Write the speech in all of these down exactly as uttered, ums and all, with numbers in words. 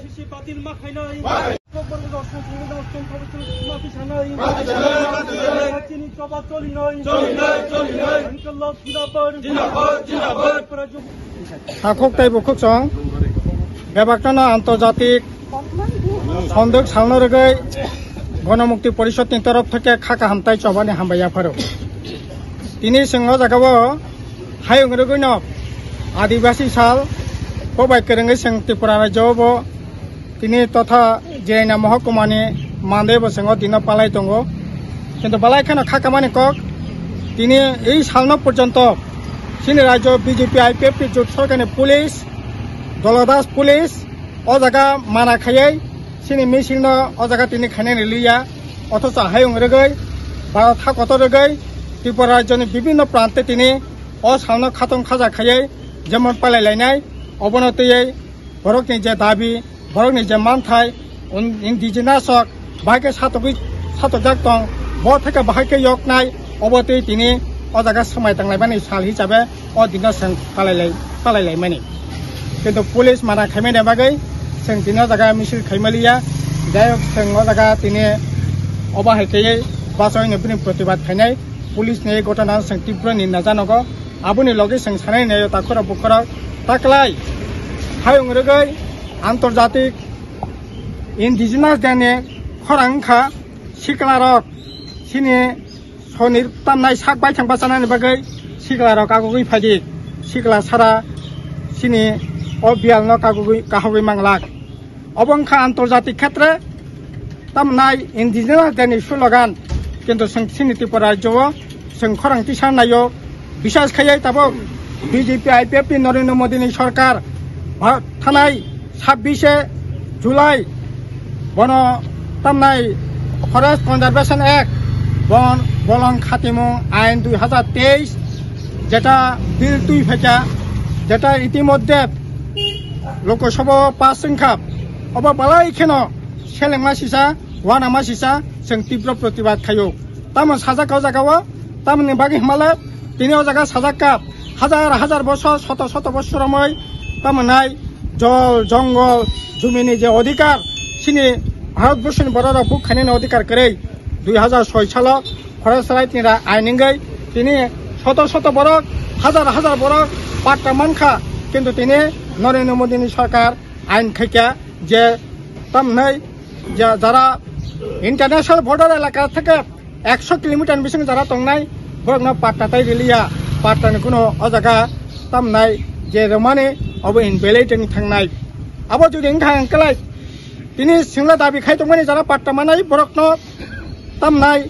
Batil ma khainai. Kokborok rok song song rok song song song ma khainai. Chini choba choli nai. Choli nai, choli nai. Inkilab zindabad. Zindabad, zindabad. Hakhuk tei bukhuk song bebak no antorjatik sonduk salno rwgwi Gonomukti Porishod ni torof theke kha kaham tei choba ni hambai yapharo. Tini chwng o jaga o hayung rwgwi no Adibasi sal bo bai kwrwngwi chwng Tripura rajyo o bo tini totha Jaina Mohokumani mandai bo chwng o dino palai tongo. Kintu balai kheno kha kamani kok tini ei salno porjonto chini rajyo B J P I P F T jot sorkarni police, Dolodas police o jaga mana khaiwi chini misil no o jaga tini khainani liya. Othocho hayung rwgwi, Bharat ha kotor rwgwi Tripura rajyoni bibhinno prante tini o salno khatong khaja khaiwi jemon palai lainai, obono twiwi borokni je dabi, borokni je manthai, un-, indigenous rok bahai khe satogwi, satokjak tong, bo theke bahai khe yoknai, obo twi tini o jaga swmai tanglaimani sal hisabe o dino chwng palai lai, palai laimani. Kintu police mana khaimani bagwi chwng tini o jaga misil khaimaliya, jai hok chwng o jaga tini obo hai khe bachaino bini protibad khainai, police ni gotona chwng tibro ninda janogo. Aboni logi chwng sanai naio takhurok bukhurok taklai hayung rwgwi antorjatik indigenous day ni khorang wngkha siklarok chini sonir tamnai sak baithang bachanani bagwi siklarok agugwi phaidi sikla sara chini o biyalno kagugwi kahogwi manglak. Obo wngkha antorjatik khetre tamnai indigenous day ni slogan, kintu chwng chini Tripura rajyo o chwng khorang tisa naio, bisas khaiwi tabuk B J P I P F T Narendra Modi ni sorkar ba thanai sabbish July bono tamnai Forest Conservation Act bon bolong khatimung ain dui hazar teis jeta bill twi phaikha, jeta itimodhye Lok Sabha o pass wngkha, obo balai kheno selengma sisa, uanama sisa, chwng tibro protibad khaio. Tamo sajak o jaga o, tamoni bagwi hwnmale, tini o jaga sajak kha, hajar hajar bosor, soto soto bosor romwi, tamo nai, jol, jongol, jumini je odhikar, chini Bharat Borshoni borok rok buk khainani odhikar kwrwi, dui hazar soi salo, Forest Right ni ra-, ain wngwi tini soto soto borok, hajar hajar borok patta mankha, kintu tini Narendra Modi ni sorkar ain khaikha je tamnai ja-, jara international border elaka theke ekso kilometer ni bising jara tongnai borokno patta tai riliya, patta ni kuno o jaga tamnai je romani obo invalid wng thangnai. Abo jodi wngkha hwnkhe lai tini singla dabi khai tongmani jara patta manai borokno tamnai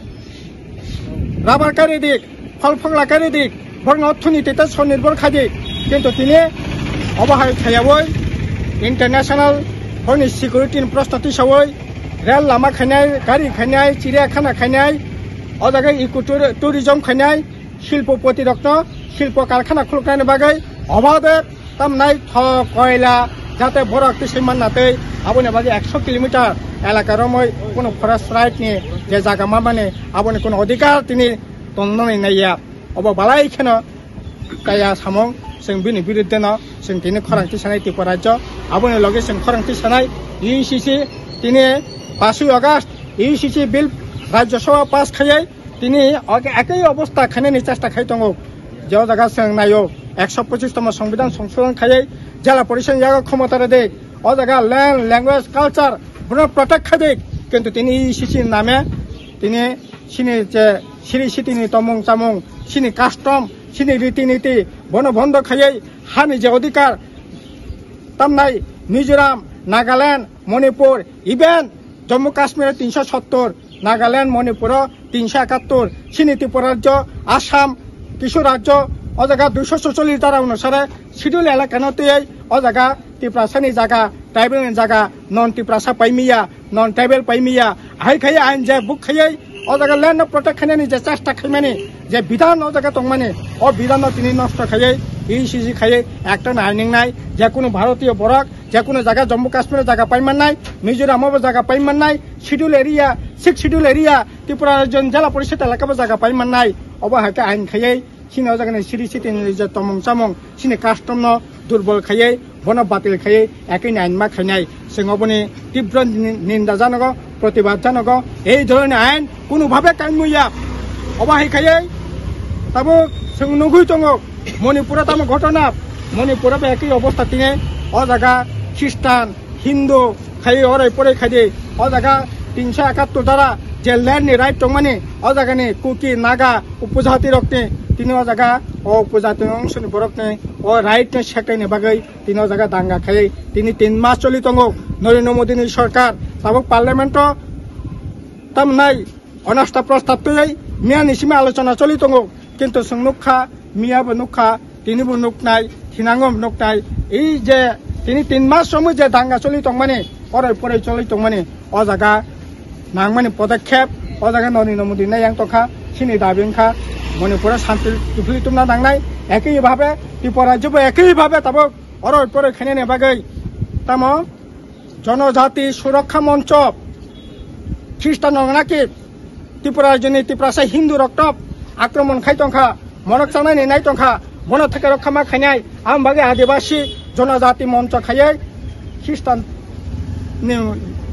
rubber kari dik, phol phogla kari dik, borokno thuni tete sonirbor khai dik. Kintu tini obo hai khaiyawi international honi security ni proshno tisawi rel lama khainai, gari khainai, chiriyakhana khainai, o jaga eco tour-, tourism khainai, shilpopoti rokno shilpo karkhana khuluknani bagwi obade tamnai thok, koila, jate borok tisai manna tei aboni bagwi ekso kilometer elaka romwi kunu forest right ni je jaga mamani aboni kunu odhikar tini tongnani naiya. Obo balai kheno kaya samung, chwng bini biruddhe no chwng tini khorang tisanai Tripura rajyo, aboni loge chwng khorang tisanai U C C tini paswi August U C C bill Rajya Sabha pass khaiwi tini o-, ekoi obostha khainani chesta khai tongo. Je o jaga chwng naio, ekso pochis tomo Songbidan songsodhon khaiwi Jela Porishod yago khomota rwdi. O jaga land, language, culture bono protect khaidi. Kintu tini U C C name tini chini je siri sitini tomung chamung, chini custom, chini riti niti bono bondo khaiwi hani je odhikar tamnai Mizoram, Nagaland, Manipur, even Jammu Kashmir o tinsho sottor, Nagaland, Manipur o tinsho ekattor, chini Tripura rajyo, Assam, kisu rajyo, o jaga duisho socholish dhara onusare schedule elaka no twiwi o jaga Tiprasa ni jaga, tribal ni jaga, non Tiprasa paimiya, non tribal paimiya, hai khai ain je buk khaiwi o jaga land no protect khainani je chesta khaimani, je bidhan o jaga tongmani, o bidhan no tini nosto khaiwi, U C C khaiwi, ekta nai ningnai, je kunu Bharatiyo borok, je kunu jaga Jammu Kashmir o jaga paimannai, Mizoram o bo jaga paimannai, schedule area, sixth schedule area, Tripura rajyo ni Jela Porishod elaka bo jaga paimannai, obo hai khe ain khaiwi, Chini o jaga ni siri siti ni je tomung chamung, chini custom no durbol khaiwi, bono batil khaiwi, ekwi ni ain ma khainai. Chwng oboni tibro ni-, ninda janogo, protibad janogo. Ei dhoroner ni ain kunu bhabe kaimwi ya. Obo hai khaiwi tabuk chwng nugwi tongo, Manipur o tamo ghotona, Manipur o bo ekwi obostha tini. O jaga Khristan, Hindu khai orai porai khai di. O jaga tinso ekattor dara je land ni right tongmani, o jaga ni Kuki, Naga, upojati rok ni tini o jaga o upojati ongso ni borok ni o right no sekai ni bagwi tini o jaga danga khai tini tin mas choli tongo. Narendra Modi ni sorkar tabuk parliament o tamnai onasta prostab twi miya ni simi alochona choli tongo, kintu chwng nukha, miya bo nukha, tini bo nuknai, thinango bo nuknai. Ei je tini tin mas somoi je danga choli tongmani, orai porai choli tongmani, o jaga nangmani podokkhep, o jaga Narendra Modi nai yang tongkha, chini dabi wngkha, Manipur o shanti kiphilwi tubna nangnai, ekwi bhabe Tripura rajyo bo ekwi bhabe tabuk orai porai khainani bagwi tamo Jonojati Surokha Moncho, Khristan rok naki Tripura rajyoni Tiprasa Hindu rok top akromon khai tongkha, monok chanai ni nai tongkha, bono theke rok khama khainai, am bagwi Adibasi Jonojati Moncho khaiwi Khristan ni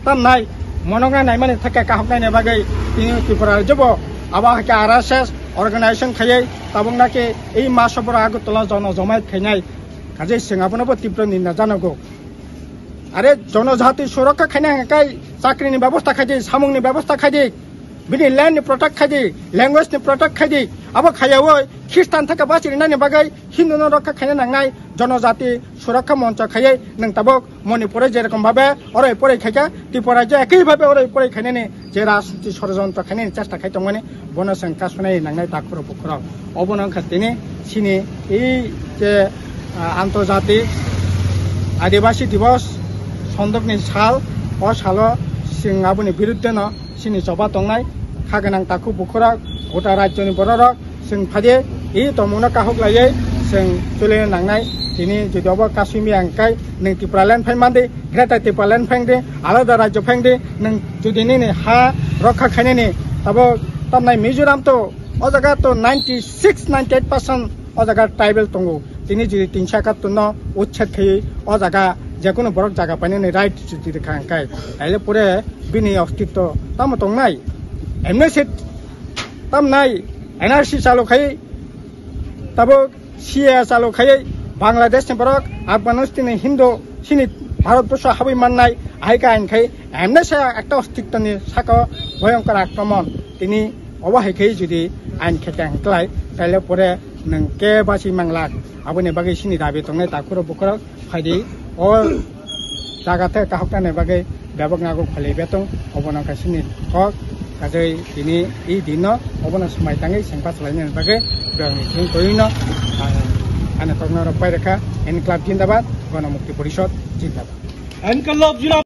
tamnai monok na naimani theke kahok nai bagwi tini Tripura rajyo bo abo hai khe R S S organization khaiwi tabuk naki ei maso boro Agartala jono jomait khainai. Kajai chwng abono bo tibro ninda janogo. Are Jonojati Surokha khaina hwnka kai chakri ni bebosta khai di, samung ni bebosta khai di, bini land ni protect khai di, language ni protect khai di. Abo khaiyawi Khristan thaka bachiri nani bagwi Hindu no rokha khaina nangnai. Jonojati Surokha Moncho khaiwi nwng tabuk Manipur o je rokom bhabe orai porai khaikha, Tripura je ekwi bhabe orai porai khainani je rajniti sorojontro khainani chesta khai tongmani, bono chwng kasonai nangnai takhurok bukhurok. Obono wngkha tini chini ei je, ah, Antarjatik Adibasi Dibos sondokni sal, o salo chwng aboni biruddhe no chini choba tongnai, kha gwnang takhuk bukhurok, gota rajyoni bororok chwng phadi, i tongmungno kahuk laiwi chwng chulino nangnai. Tini jodi obo kasui miya hwnkhai nwng Tipraland phai mandi, Greater Tipraland phai di, alada rajyo phai di, nwng jodi nini ha rokha khainani abo tamnai Mizoram to, o jaga to ninety six, ninety eight percent o jaga tribal tongo. Tini jodi tinsa ekattor no uchched khaiwi o jaga jekunu borok jaga painani right jodi rikha hwnkhai, taile pore bini ostitto tamo tongnai? Amnesty tamnai, N R C chalo khai, tabuk C A A chalo khai, Bangladesh ni borok, Afghanistan ni Hindu, chini Bharat borsho habwi mannai, ahai khe ain khai, amnesty ekta ostitto ni saka bhoyongkor akromon. Tini obo hai khai jodi ain khe tang klai, taile pore nwng ke basi manglak. Aboni bagwi chini dabi tongnai takhurok bukhurok phaidi, o jaga the kahoknani bagwi bebak nago kholi betong, obono khe chini kok. Kajai tini i dinno obono swmai tangwi sengpa swlainani bagwi bebak ni sing koino ang ani kokno rok pai rekha. Inkilab Jindabad, Gona Mukti Porishod Jindabad. Inkilab Jindabad.